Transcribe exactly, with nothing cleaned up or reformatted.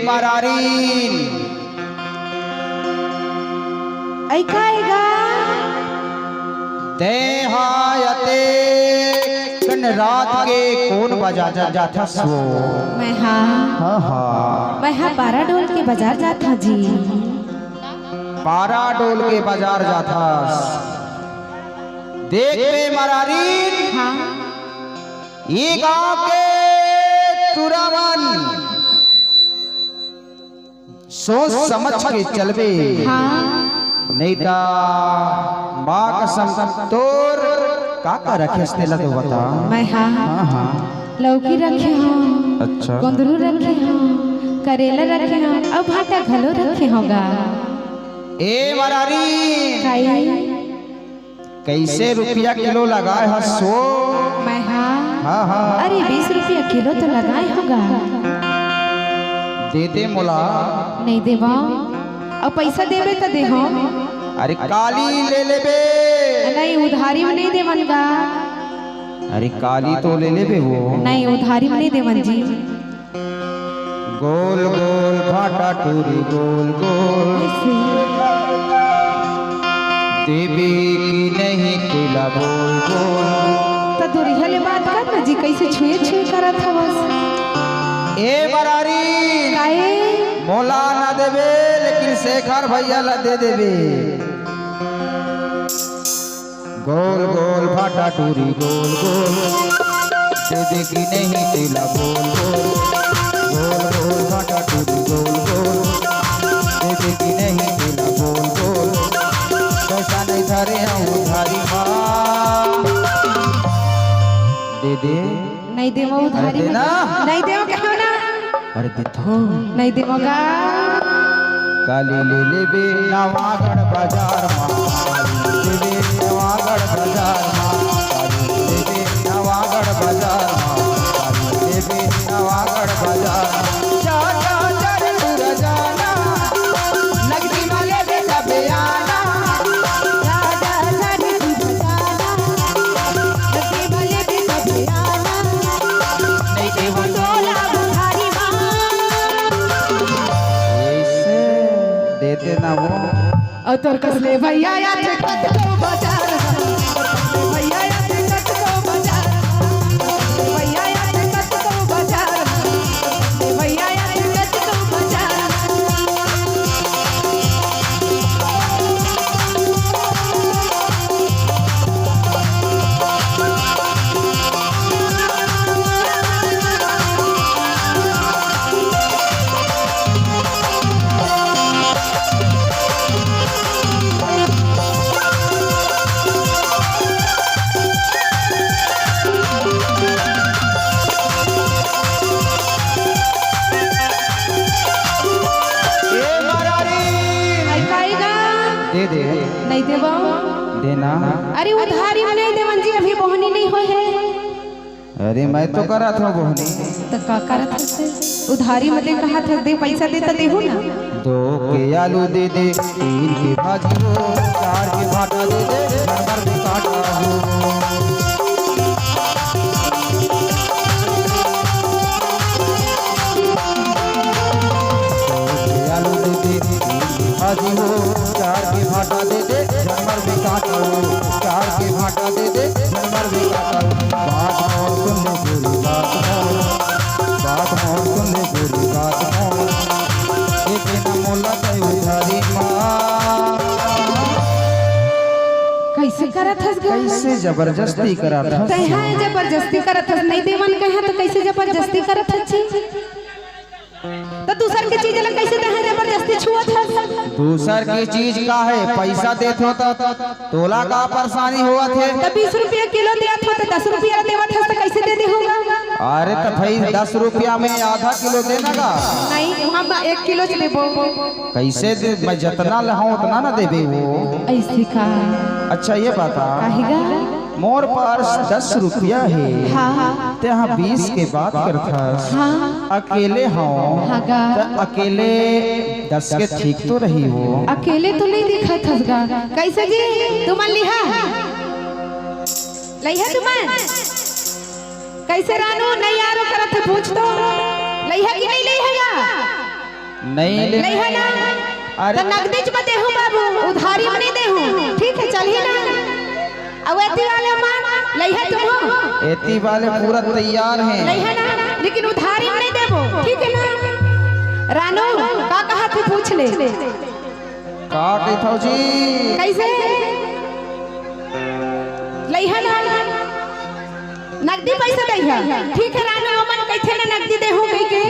मरारीन। ऐ का ऐ गा? तैं हा अतेकन रात के कोन बजार जाथस वो? मैं हा। हाँ, हाँ। मैं हा पारा डोल के बजार जाथों जी। पारा डोल के बजार जाथस। देख बे मरारीन। हाँ। ये गांव के टूरा मन सोच समझ के चलबे। हाँ। नहीं ता माँ कसम तोर का का रखेस तेला तो बता। मैं हाँ। हाँ, हाँ। लौकी रखे हों। अच्छा। कुंदरू रखे हों, करेला रखे हों, अउ भांटा घलो रखे हों गा। ए मरारी। काई? कइसे रुपया किलो लगाए हस वो? मैं हाँ। हाँ, हाँ। अरे बीस रुपया किलो तो लगाए हों गा। दे दे मोला। नहीं देवंव। अउ पैसा देबे त देहूं। अरे काली ले लेबे। नहीं, उधारी में नहीं देवन गा। अरे काली तो ले लेबे वो। नहीं, उधारी में नहीं देवन जी। गोल गोल भांटा टूरी गोल गोल। ऐसे। देबे कि नहीं तेला बोल बोल। त दूरिहा ले बात कर ना जी, कइसे छुए छुए करत हवस? ए मरारी। काहे? मोला ना देबे, लेकिन शेखर भैया ला दे देबे। गोल गोल भांटा टूरी गोल गोल। देबे कि नहीं तेला बोल बोल। गोल गोल भांटा टूरी गोल गोल। देबे कि नहीं तेला बोल बोल। पैसा नहीं धरे हंव उधारी मा। दे दे। नहीं देवंव उधारी अरे में। देना। नहीं देवंव कहेंव ना। अरे देथों। नहीं देवंव गा। काली ले लेबे नवागढ़ बजार मा, काली ले लेबे नवागढ़ बजार मा, काली ले लेबे नवागढ़ बजार मा, काली ले लेबे नवागढ़ बजार मा। जा, जा, जा रे टूरा जाना, नगदी मा लेबे तबे आना। जा, जा, जा रे टूरा जाना, नगदी मा लेबे तबे आना। नहीं देवंव तोला उधारी मा। ऐसे दे देना वो। अउ तोर कस ले भैया आथे कतको बजार मा। भैया आथे कतको बजार मा। भैया आथे कतको बजार मा। भैया आथे कतको बजार मा। ए मरारी। आई काई गा? दे दे। नहीं देवंव। देना। अरे उधारी में नहीं देवन जी, अभी बोहनी नहीं होय हे। अरे मैं तो करत हंव बोहनी। त का करत हस? उधारी में दे कहत हस, दे पैसा दे त देहूं ना। दो के आलू दे दे, तीन के भाजी हो, चार के भाटा दे दे, घर भर में काटा हो। दो के आलू दे दे, तीन के भाजी हो, चार के भाटा दे दे, घर भर में काटा हो, चार के भाटा दे दे, घर भर में काटा हो। बात मोर सुन ले गोरी, बात मोर, बात मोर सुन ले गोरी, बात मोर। ए देना मोला तैं उधारी मा। कइसे करत हस गा? कइसे जबरदस्ती करत हस? तैं हा जबरदस्ती करत हस, नहीं देवन कहेंव त कइसे जबरदस्ती करत हस जी? त दूसर के चीज ला कइसे तैं हा जबरदस्ती छुअत हस? दूसर के चीज का हे, पैसा देत हों त तोला का परेशानी होवत हे? त बीस रुपया किलो देत हों त दस रुपया देवत हस त कइसे दे देहूं गा? अरे त भाई दस रुपया में आधा किलो देना गा। नहीं, हम एक किलो च देबो। कइसे दे? मैं जतना लहूं ओतना ना देबे वो। अइसे का? अच्छा ये बता। काहे गा? मोर पास दस रुपया हे। हाँ। तैं हा बीस के बात करत हस। हाँ। अकेले हंव। हाँ गा। त अकेले दस के ठीक तो रही वो। अकेले तो नहीं दिखत हस गा। कइसे जी? तुमन लिहा? लइहा तुमन? कइसे रानू नहीं आरो करत हे पूछ तो? लइहा कि नहीं लइहा गा? नहीं ले। लइहा ना? अरे। त नगदीच म देहूं बाबू, उधारी म नहीं देहूं। ठीक है, चलही ना? अउ एती वाले मन लइहा तुमन? एती वाले पूरा तैयार हैं। लइहा ना? लेकिन उधारी म नहीं देबो, ठीक है ना? रानू, का कहा थे, पूछ ले। का कहिथव जी? कैसे? लइहा ना? नगदी पैसा दइहा। ठीक है रानू, ओमन कहिथे ना नगदी देहूं कहिके।